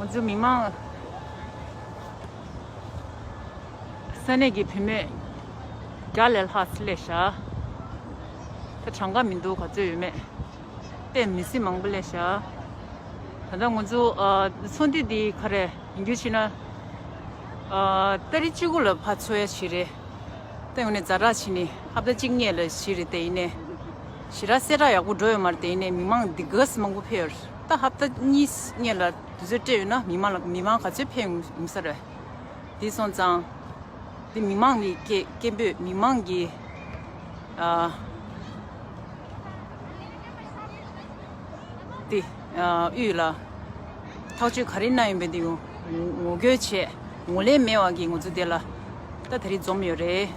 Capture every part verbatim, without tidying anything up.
ང་ཚོ་མི་མང་ས་གནས་ཀྱི་བུད་མེད་བརྒྱ་ལས་ལྷག་སླེབས་ཤག་ད་གྲངས་ཀ་མི་འདུག་ག་ཚོད་ཡོད་མེད། དཔེ་མི་སྲིད་མང་པོ་སླེབས་ཤག་ད་ལྟ་ང་ཚོ་ཨ་ཚོགས་འདུ་འདི་ག་རེ་ཡིན་རྒྱུ་བྱས་ན། ཨ་ཏ་རིག་བཅུ་དགུ་ལ་ཕར་ཚོགས་ཡ་བྱས་རེད། ད་ཡོང་ནས་ཛ་དྲག་བྱས་ནས་ཧབ་ཏ་གཅིག་སྔོན་ལ་བྱས་རེད། དེ་ཡིན་ནས་ཞེ་དྲག་གསལ་བསྒྲགས་ཡག་པོ་འགྲོ་ཡོད་མ་རེད། དེ་ཡིན་ནས་མི་མང་འདི་ག་ཙམ་མང་པོ་ཕེབས་ཡོད་རེད། ད་ཧབ་ཏ་གཉིས་སྔོན་ལ་དུས་ཚོད་སྤྲད་ཡོད་ན་མི་མང་ལ་མི་མང་ག་ཚོད་ཕེབས་ཡོང་ས་རེད། དེ་སོང་ཙང་། འདི་མི་མང་གི་སྐད་སྐད་འབོད། མི་མང་གི་ཨ་འདི་ཨ་དབུས་ལ་ཐག་གཅོད་ག་རེ་གནང་ཡོད་པའི་འདི་ངོ་ངོ་རྒོལ་བྱས་ངོས་ལེན་མེད་པ་གི་ང་ཚོ་དེ་ལ་ད་དེ་རིང་འཛོམས་ཡོད་རེད།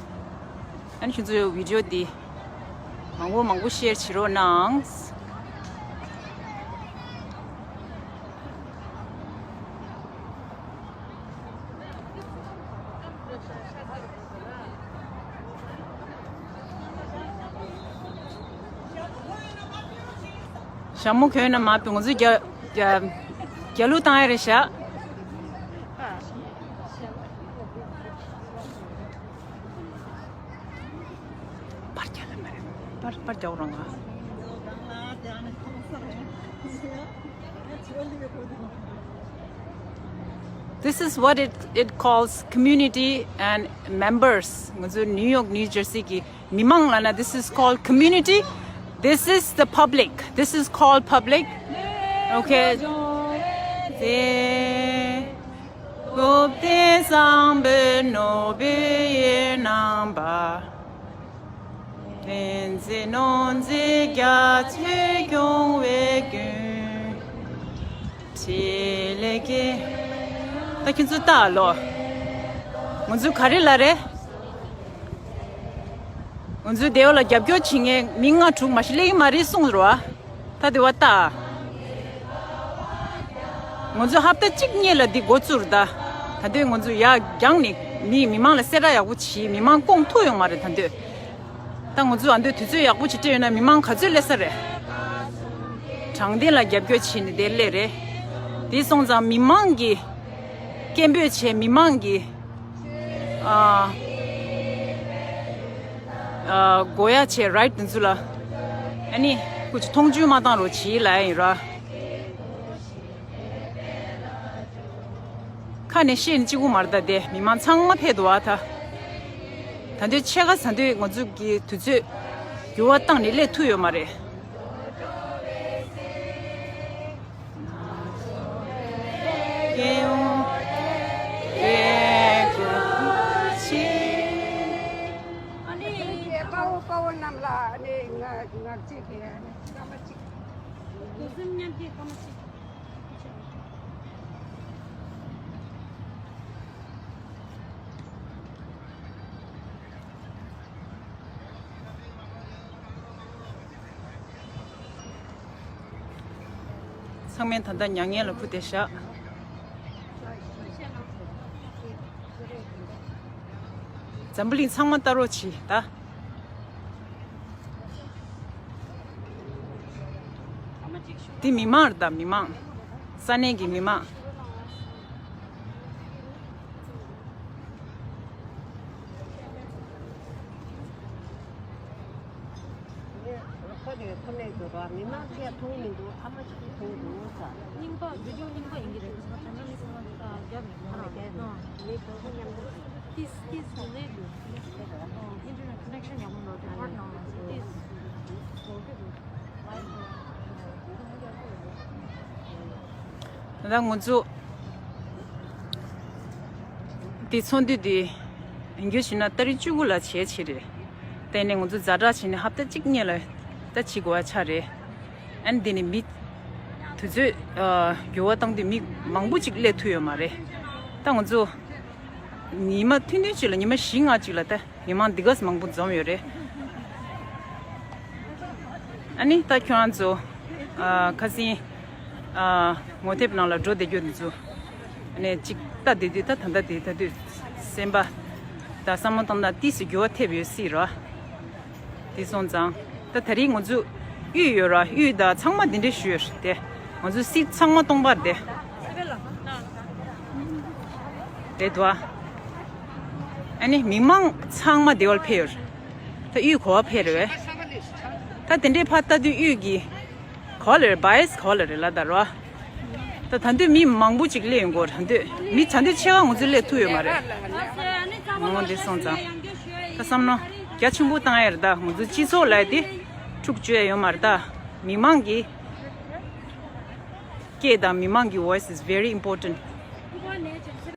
ཨ་ནི་ཁྱོད་ཚོས་བི་ཌི་ཡོ་འདི་མང་པོ་མང་པོ་ཤེར་བྱེད་རོགས་གནང་། ཞྭ་མོ་གོན་ན་མ་བུ་ང་ཚོས་རྒྱ་རྒྱ་རྒྱ་གླུ་བཏང་ཡ་རེད་ཤག་པར་རྒྱག་ལ་མ་རེད། པར་པར་རྒྱག་རོགས་ང་། This is what it, it calls community and members. ང་ཚོ་New York, New Jersey གི་མི་མང་ལབ་ན། This is called community. This is the public. This is called public. Okay. བསྟན་འཛིན་ནོར་འཛིན་རྒྱ་མཚོས་སྐྱོང་བའི་མགོན། བྲིས་ལེ་ཀེ། ད་ཁྱེད་ཚོ་ལྟ་ཨ་ལོ། ང་ཚོ་ག་རེ་ལབ་རེད། ང་ཚོའི་སྡེ་བ་ལ་རྒྱབ་སྐྱོར་བྱེད་མཁན་མི་ལྔ་དྲུག་མ་ཞིག་སླེབས་ཀྱི་མ་རེད་གསུངས་རོགས་ཨ། ད་དེ་བ་ལྟ། ང་ཚོ་ཧབ་ཏ་གཅིག་སྔོན་ལ་འདི་འགོ་བཙུགས་རེད་ད། ད་དུང་ང་ཚོ་ཡར་རྒྱང་ནས་མི་མི་མང་ལ་གསལ་བསྒྲགས་ཡག་པོ་བྱས། མི་མང་སྐོང་ཐུབ་ཡོད་མ་རེད་ད་དུང་། ད་ང་ཚོ་ཨ་འདོད་དུས་ཚོད་ཡག་པོ་ཅིག་སྤྲད་ཡོད་ན་མི་མང་ག་ཚོད་སླེབས་ས་རེད། དྲང་བདེན་ལ་རྒྱབ་སྐྱོར་བྱས་ནས་དེ་སླེབས་རེད། དེ་སོང་ཙང་མི་མང་གིས་སྐད་འབོད་བྱས། མི་མང་གིས་ཨ་ཨ་དགོས་ཡ་བྱས་རའིཊ་དེ་ཚོ་ལ་ཨ་ནི་སྐུ་མཁྱེན་མཐོང་ཆུང་མ་བཏང་རོགས་བྱེད་ལབ་ཡ་ཡིན་ར། ཁ་ནས་བཤད་ནི་གཅིག་པུ་མ་རེད་ད། དེ་མི་མང་ཚང་མ་ཕེབས་འདུག་ཨ། ད་ད་དུང་ཕྱེད་ཀ་ཟ་དུས་ང་ཚོ་གི་དུས་ཚོད་འགྱུར་བ་བཏང་ནས་སླེབས་ཐུབ་ཡོད་མ་རེད། ཨ་ནི་དཔའ་བོ་དཔའ་བོ་རྣམས་ལ་ཨ་ནི་ང་ང་ཚོས་ཀྱི་ཨ་ནི་སྐར་མ་གཅིག་དུས་གསུམ་མཉམ་སྐྱེད་སྐར་མ་གཅིག་ཚང་མས་ད་ལྟ་མྱ་ངན་ལ་ཁུག་བསྡད་ཤག་འཛམ་བུ་གླིང་ཚང་མ་ལྟ་རོགས་གྱིས་ད། འདི་མི་མང་རེད་ད། མི་མང་། ས་གནས་ཀྱི་མི་མང་། ཁོ་ནས་ཁོ་ནས་འགྲོ་ར། མི་མང་ཆེ་མཐོང་མི་འདུག་ཕ་མ་ཞིག་མཐོང་འདུག་ས། རྙིང་པ་བི་ཌིའོ་རྙིང་པ་ཡིན་གྱི་རེད། ང་ད་ནམ་སོང་ན་རྒྱབ་ནས་ཁ་ར་ནས་མི་དོ་ཁོ་མཉམ་དུ་ཏིས་ཏིས་དུ་ལེ་དུ། ཨོ་ཨིན་ཊར་ནེཊ་ཀ་ནེག་ཤན་ཡག་པོ་འདུག་དེ་ཕར་ནང་ལ་ཏིས་འགྲོ་གི་འདུག་ད་ལྟ་ང་ཚོ་དེ་ཚོགས་འདུ་དེ་ཡིན་རྒྱུ་བྱས་ན་ཏ་རིག་བཅུ་དགུ་ལ་བྱས་བྱས་རེད། དེ་ནས་ང་ཚོ་ཛ་དྲག་བྱས་ནས་ཧབ་ཏ་གཅིག་སྔོན་ལ་ད་བྱེད་དགོས་པ་ཆགས་རེད། ཨ་ནི་དེ་ནས་མི་དུས་ཚོད་ཨ་འགྱུར་བ་བཏང་དུས་མི་མང་པོ་ཅིག་སླེབས་ཐུབ་ཡོད་མ་རེད། ད་ང་ཚོ་ཉི་མ་ཐུང་ཐུང་ཅིག་ལ་ཉི་མ་བཞི་ལྔ་ཅིག་ལ་ད། མི་མང་འདི་ག་ཙམ་མང་པོ་འཛོམས་ཡོད་རེད། ཨ་ནི་ད་ཁྱོད་རང་ཚོ་ཨ་ཁ་སང་ཨ་ངོ་དེབ་ནང་ལ་འགྲོ་བསྡད་རྒྱུ་འདི་ཚོ་ཨ་ནི་གཅིག་ལྟ་བསྡད་དུས་ད་ད་ལྟ་དེ་ད་དུས་སེམས་པ་ད་བསམ་བློ་བཏང་ན་ཏིས་སུ་འགྱུར་བ་ཐེབས་ཡོད་སྲིད་ར། དེ་སོང་ཙང་ད་ད་རེས་ང་ཚོ་དབུས་ཡོད་ར། དབུས་ད་ཚང་མ་འདི་འདྲས་ཞུས་ཡོད་རེད་དེ། ང་ཚོ་སྲིད་ཚང་མ་སྟོང་པ་རེད་དེ། རེད་དོ། ཨ་ནི་མི་མང་ཚང་མ་དེ་བར་ཕེབས་ཡོད་རེད། ད་དབུས་ག་པར་ཕེབས་རེད་བས། ད་དེ་འདྲའི་ཕར་ལྟ་དུས་དབུས་ཀྱི་ག་པར་ལ་རེད། བྷའི་སི་ག་པར་ལ་རེད་ལ་ད་རོ། ད་ད་དུས་མི་མང་པོ་ཅིག་སླེབས་ཡོང་གི་ཡོད་རེད། ད་དུས་མི་ད་དུས་ཆེ་བ་ང་ཚོ་སླེབས་ཐུབ་ཡོད་མ་རེད། འོ་འདི་སོང་ཙང་། ད་བསམ་མནོ་རྒྱ་ཆེན་པོ་བཏང་ཡ་རེད། ད་ང་ཚོ་སྤྱི་ཚོགས་ལ་དེ་འཁྲུག་བཅོས་ཡ་ཡོད་མ་རེད། ད་མི་མང་གི་སྐད་དང་མི་མང་གི་voice is very important.